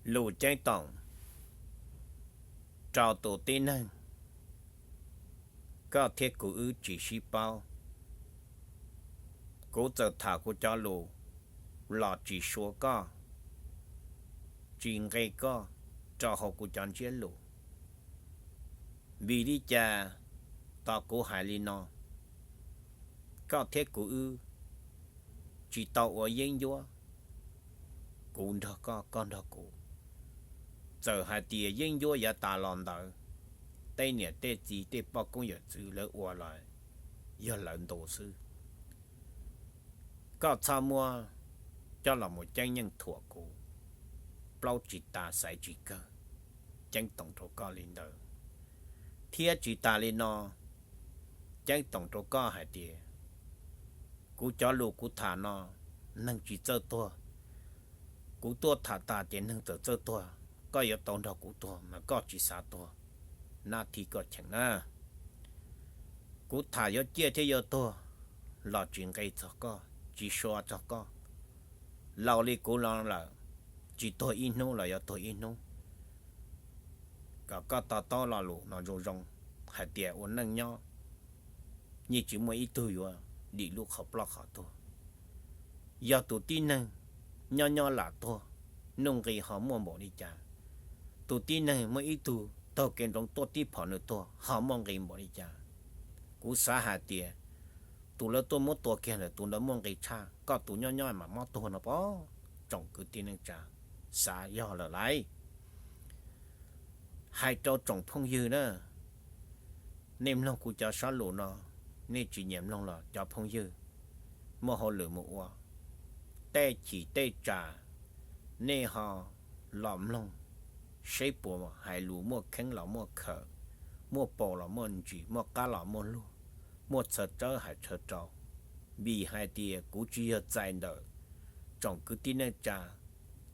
Lus ceeb toom rau tus tib neeg, koj thiab kuv wb tsis sib paub. Kuv txawm tham kuv cov lus los tsis suav koj, tsis nqe koj rau hauv kuv cov ntsiab lus. Vim li cas tos kuv hais li no, koj thiab kuv wb tsis tau ua yeeb ncuab, kuv nrog koj, koj nrog kuv. Txawm hais tias yeeb ncuab yav tas los ntawd, tej niam tej txiv tej poj koob yawm txwv lawv ua los yog lawv ntu xwb. Koj txhob muab coj los mus ceeb nyeej thuam kuv, plaub tsis tas xaiv tsis kawg. Ceeb toom rau koj li ntawd, thiab tsis tas li no, ceeb toom rau koj hais tias kuv cov lus kuv tham no neeg tsis txawj tuag. Kuv tuaj tham tas ces neeg txawm txawj tuag, koj yuav tau nrog kuv tuag mas koj tsis xav tuag, nab thib koj cheem na. Kuv tham yuav ciaj thiab yuav tuag los tsis nqe txog koj, tsis sua txog koj. Laus li kuv no lawm, tsis tuag ib hnub los yuav tuag ib hnub. Kom koj to taub lo lus no zoo zoo, hais tias ua neej nyob yeej tsis muaj ib tug yuav dim lub qhov ploj qhov tuag. Yog tus tib neeg nyob nyob lam tuag, nuj nqis ho muaj npaum li cas? Tus tib neeg muaj ib tug taug kev ntsoov tuaj tib phom nws tuag ho muaj nqis npaum li cas? Kuv xav hais tias tus lawv tuaj muab tua kiag ntawm tus ntawd muaj nqis tshaj koj tus nyob nyob mam mob tuag no pob. Tsoom kwv tij neej tsa, xav yog lawm lauj. Hais rau tsoom phooj ywg na, nej mloog kuv cov sab lus no, nej tsis nyiam mloog los cov phooj ywg, muaj hauj lwm mus ua. Tej chim tej tsam nej ho los mloog seb puas hais lus muaj kheeb los muaj khawm, muaj paus los muaj ntsis, muaj qab los muaj luag, muaj txhawv tsawb hais txhawv rau. Vim hais tias kuv tsis yog txais ntawm tsoom kwv tij neej tsa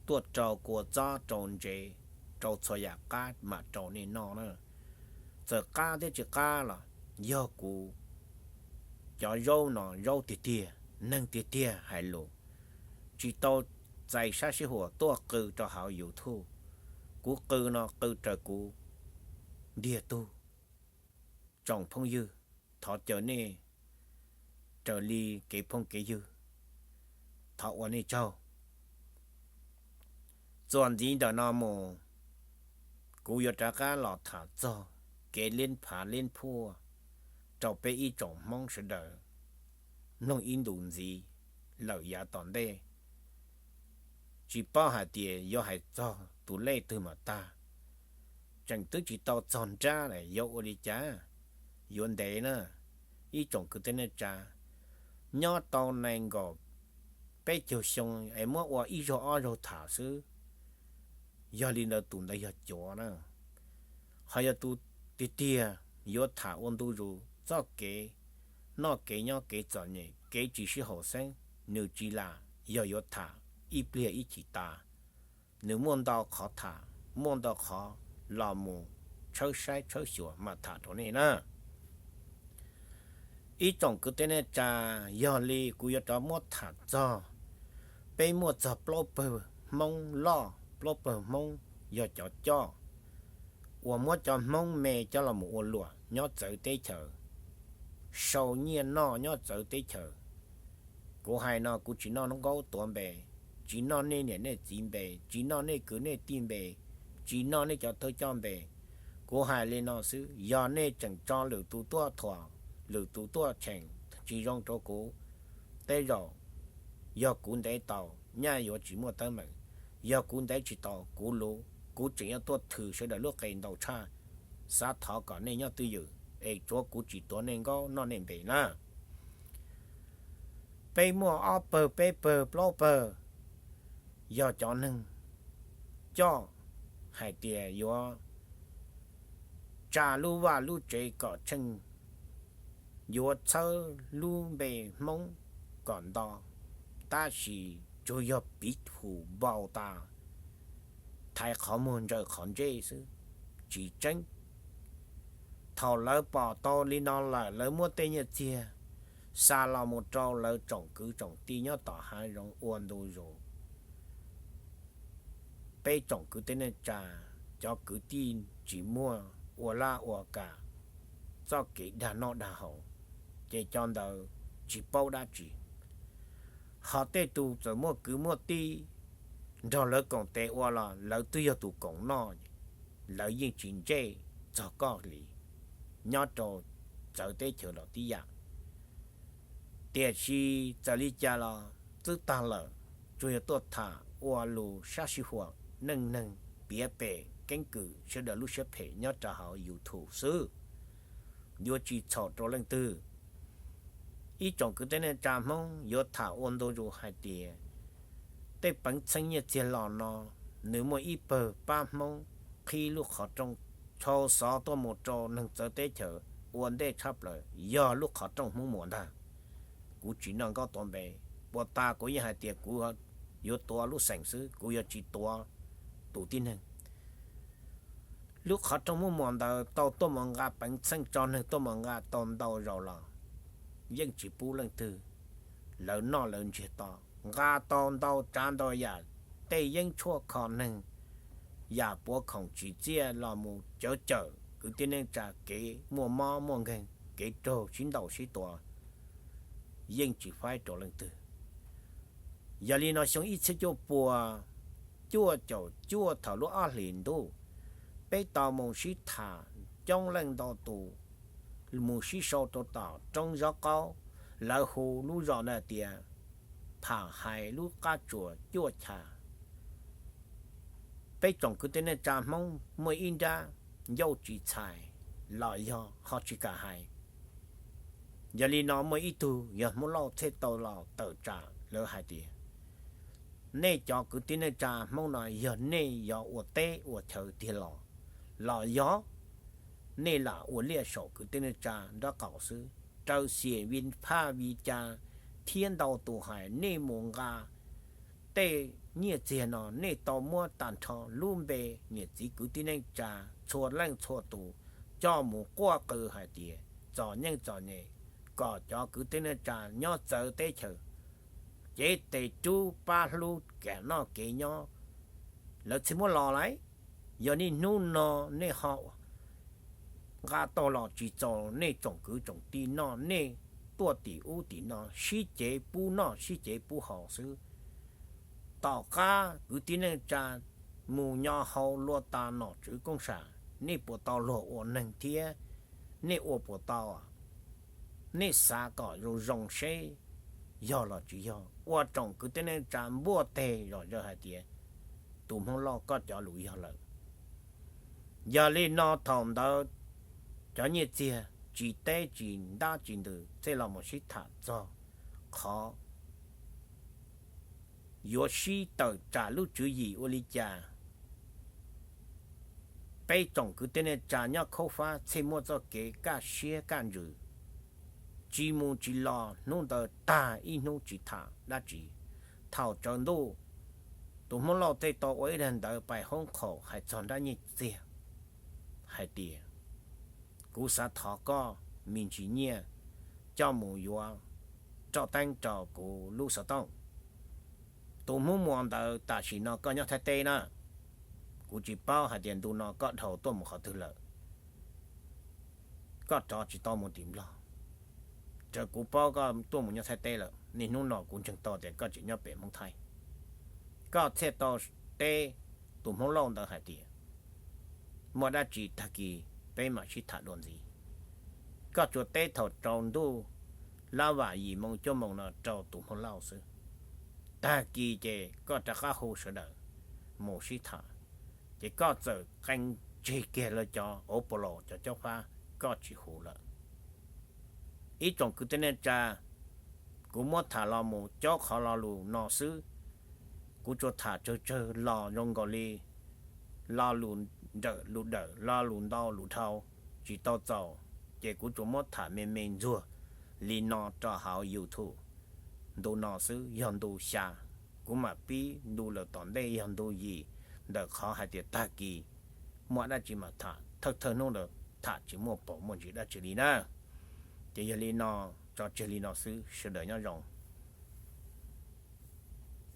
tuaj rau kua txob rau ntsev, rau txhua yam qab mam rau nej noj na. Txawm qab thiab tsis qab los yog kuv cov zaub no zaub tiag tiag, neeg tiag tiag hais lus, tsis tau txais sab sib huam tuaj qw rau hauv YouTube. Kuv qw no qw raws kuv ntiag tug. Tsoom phooj ywg, thov caw nej raws li kev phooj kev ywg, thov ua nej tsaug. Txuas ntxiv ntawm no mus, kuv yuav rov qab los tham txog kev liab phav liab phuaj rau peb ib tsoom Hmoob sawv daws mloog ib ntus ntxiv lawm yav tom ntej. Tsis paub hais tias yuav hais txog tus lej twg mas tag. Tseem twb tsis tau txog nrab lawm yuav ua li cas? Yuav ntev na. Ib tsoom kwv tij neej tsa, nyob tau nees nkaum peb caug xyoo es muab ua ib zaug ob zaug tham xwb, yog li ntawd tus ntawd yog cuav na. Ho yog tus tiag tiag yuav tham ua ntu zus txoj kev noj kev nyob kev txom nyem kev tsis sib haum xeeb, nws tsis lam yog yuav tham ib pliag ib chim tas. Nws muaj ntau qhov tham, muaj ntau qhov los mus tshawb saib tshawb xyuas mam tham rau nej na. Ib tsoom kwv tij neej tsa, yog li kuv yuav rov muab tham txog, peb muaj txog plaub pawg Hmoob loj, plaub pawg Hmoob yog cov coj uas muab cov Hmoob me coj los mus ua luam nyob txawv teb chaws, sau nyiaj noj nyob txawv teb chaws. Kuv hais no kuv tsis noj nkaub tuav npe, tsis noj nej niam nej txiv npe, tsis noj nej kwv nej tij npe, tsis noj nej cov thawj coj npe. Kuv hais li no xwb, yog nej tseem tso lwm tus tuaj thuam, lwm tus tuaj cheem tsis zoo rau kuv, tej zaum yog kuv ntev tau, nyaj yuav tsis muaj teeb meem. Yog kuv ntev tsis tau, kuv luv, kuv tseem yuav tuaj thwm sawv daws lub qe ntau tshaj. Xav thov kom nej nyob twj ywm, es tsuav kuv tsis tuav nej nkaub noj nej npe na. Peb muaj ob pawg peb pawg plaub pawg, yog cov neeg coj hais tias yuav tsa lub vaj lub tsev kom tsheej, yuav txhawb lub npe Hmoob kom nto, tab sis tsuas yog piv thum npau tas, thaiv qhov muag ntsaws qhov ntsej xwb, tsis tseeb. Thaum lawv pom tau li no lawm, lawv muab tej nyiaj txiag xa los mus rau lawv tsoom kwv tsoom tij nyob tom hav zoov ua ntu zus. peb tsoom kwv tij neej tsa, cov kwv tij tsis muaj ua laj ua kam txoj kev dag noj dag haus, ces cov ntawd tsis paub dab tsi. Ho tej tus txawm muaj kwv muaj tij nrog lawv koom tes ua los lawv twb yog tus koom noj, lawv yeej tsis ntsej txog koj li nyob rau txawv teb chaws los tib yam. Tiam sis txawm li cas los twb tag lawm, tsuas yog tuaj tham ua lus sab sij huam neej neeg piav pem keeb kwm sawv daws lub siab phem nyob rau hauv YouTube xwb, yuav tsis txhaum rau leej twg. Ib tsoom kwv tij neej tsa Hmoob yuav tham ua ntu zus hais tias tej peev txheej nyiaj txiag los no, nws muaj ib pawg pab Hmoob qhib lub qhov rooj tshau xov tuaj mus rau neeg txawv teb chaws ua ntej tshaj plaws yog lub qhov rooj Hmoob Muas ntag. Kuv tsis noj nkauj tuav npe, puas tas kuv yeej hais tias kuv yuav tuav lub xeem xwb, kuv yuav tsis tuav tus tib neeg. Lub qhov rooj Hmoob Muas ntawd tau tuaj mus nqa peev txheej tso neeg tuaj mus nqa tau ntau zaus los yeej tsis pub leej twg lawv noj lawv ntsiag to. Nqa tau ntau tsav ntau yam, tej yeeb tshuaj kho neeg, yam puav khoom tsim txiaj los mus cawv cawm kwv tij neej tsa kev muaj mob muaj nkeeg, kev raug sib ntaus sib tua, yeej tsis faib rau leej twg. Yog li no xyoo ib txhiab cuaj pua cuaj caum cuaj thaum lub ob hlis ntuj, peb tau mus sib tham coob leej ntau tus, mus sib sau rau tom roob Zob Qaub, lawv hu lub zos na tias Pham Hais lub qab tsuas cuaj chav. Peb tsoom kwv tij neej tsa Hmoob muaj ib nrab ncauj tsis txhais los yog ho tsis kam hais. Yog li no muaj ib tug yog Hmoob Lauj thiaj tau los tawm tsam lawv hais tias, nej cov kwv tij neej tsa Hmoob no yog nej yuav ua teb ua chaw tiag los, los yog nej lam ua liaj saum kwv tij neej tsa nraub qaum xwb, raws xiam vi phaj vi cas thiab ntau tus hais nej mus nqa tej nyiaj txiag no nej tau muab tag nrho lub npe niam txiv kwv tij neej tsa txhua leej txhua tus coj mus quaj qw hais tias txom nyem txom nyem, kom cov kwv tij neej tsa nyob txawv teb chaws cev tes rub pab hlub kev noj kev nyob, lawv thiaj muab los lauj. Yog niaj hnub no nej ho nqa tau los tsis txaus nej tsoom kwv tsoom tij noj, nej tuaj tim ub tim no sib cev pub noj sib cev pub haus xwb. Tom qab kwv tij neej tsa mus nyo hau luag tas nom tswv koob sam, nej puas tau luag ua neeg thiab nej ua puas tau? Nej xav kom zoo zoo seb yog los tsis yog, ua tsoom kwv tij neej tsa npuaj teg zom zaws hais tias tus Hmoob Lauj koj cov lus yog lawm. Yog li no thaum ntawd cov nyiaj txiag tsis teb tsis ntab tsis ntws thiaj los mus sib tham txog qhov yuav sib tawm tsam lub tswv yim ua li cas, peb tsoom kwv tij neej tsa nyob Khaub Fab thiaj muaj txoj kev kaj siab kaj ntsws, tsis mus tsis los, hnub ntawd tag ib hnub tsis tham dab tsi. Thaum tsaus ntuj, tus Hmoob Lauj thiaj tau ua ib daim ntawv pais hoob qhaum hais txog nrab nyiaj txiag hais tias, kuv xav thov koj me ntsis nyiaj coj mus yuav roj teeb rau kuv lub xov tooj. Tus Hmoob Muas ntawd tam sim no koj nyob Thaib teb na, kuv tsis paub hais tias ntu no koj dhau tuaj mus qhov twg lawm, koj rov tsis tau mus tim Nplog. Raws kuv paub koj tuaj mus nyob Thaib teb lawm, niaj hnub no kuv ntseeg tau tias koj tseem nyob pem Hmoob Thaib. Koj thiaj tau teb tus Hmoob Lauj ntawd hais tias, muaj dab tsi tag kis peb mam sib tham dua ntxiv. Koj tsuas teb thaum tsaus ntuj lab vam yim moo cuaj moo no rau tus Hmoob Lauj xwb. Tag kis ces koj rov qab hu sawv daws mus sib tham, ces koj txawm qee tseg kiag lawv cov ua pos los cov caub fab, koj tsis hu lawm. Ib tsoom kwv tij neej tsa, kuv muab tham los mus caub qhov lo lus no xwb. Kuv tsuas tham tsawg tsawg los zoo nkaus li lo lus nrawm lus dawm, lo lus ntau lus dhau tsis tau txaus, ces kuv tsuas muab tham me me ntsuag li no rau hauv YouTube. Ntu no xwb yog ntu xya, kuv mam pib ntu lawm tom ntej yog ntu yim, ntawm qhov hais tias tag kis muaj dab tsi mam tham, thawj thawj hnub ntawd tham tsis muaj paus muaj ntsis dab tsi li na. Ces yog li no, tso tseg li no xwb, sawv daws nyob zoo.